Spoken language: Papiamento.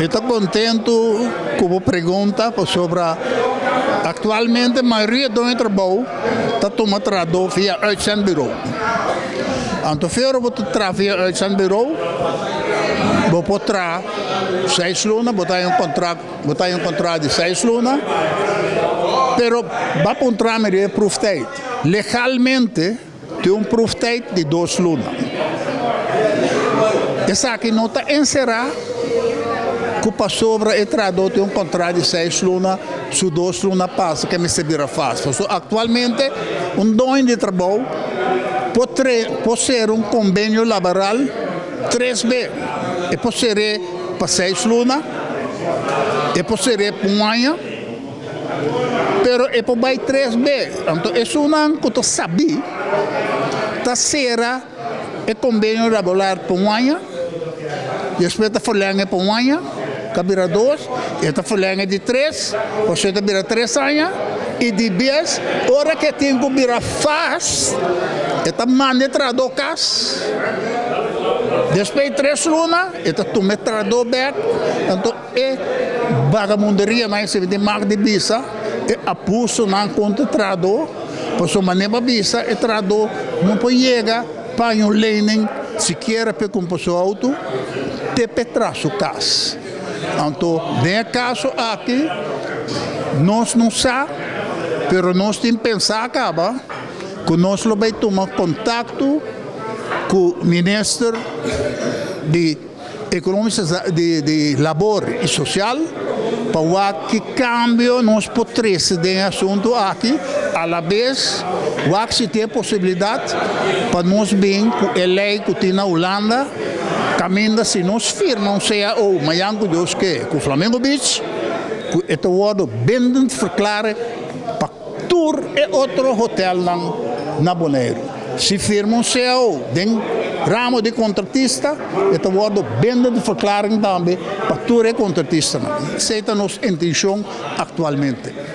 Mi ta kontentu ku bo pregunta pasobra aktualmente mayoria doño di trabou ta tuma trahadó via uitzendbureau. Anto fe ora bo ta traha via uitzendbureau bo por traha seis luna, bo ta haña un kontrakt, bo ta haña un kontrakt di seis luna, pero bo a puntra mi riba e proeftijd. Legalmente tin un proeftijd di dos luna. Esaki no ta enserá ku pasobra e trahadó tin un kontrakt di seis luna, su dos luna pasa ku e mester bira fast. Pasobra aktualmente un doño di trabou por por sera un kombenio laboral tres be. E por ser'é pa seis luna, e por ser'é pa un aña. Pero e por bai tres be. Anto esunnan ku ta sabí ta sera e kombenio laboral pa un aña, despues ta forleng'e pa un aña, ta bira dos, e ta forleng'e di tres, pasobra ta bira tres aña, i di bes ora ku e tin ku bira fas, e ta manda e trahadó kas. Despues di tres luna e ta tuma e trahadó bèk. Anto E bagamunderia nan esei tin mag di bisa e abusonan kontra e trahadó, pasobra manera bo a bisa e trahadó no por yega paña un lening sikiera pa e kumpra su outo te pa e traha su kas. Anto den e kaso aki nos no sa pero nos tin pensa kaba ku nos lo bai tuma kontakto ku minister di. Economische di Labor y Social pa wak ki cambio nos por trece den e asunto aki, alabes wak si tin e posibilidad pa nos bin cu e ley cu tin na Hulanda caminda si nos firma un cao mayan cu Dios ke cu Flamingo Beach cu e ta wordo bindend verklare pa Tur e otro hotelnan na Boneiru. Si firma un cao den ramo di kontratista, e ta wòrdu bindende verklaring tambe pa tur e kontratistanan. Esei ta nos intenshon aktualmente.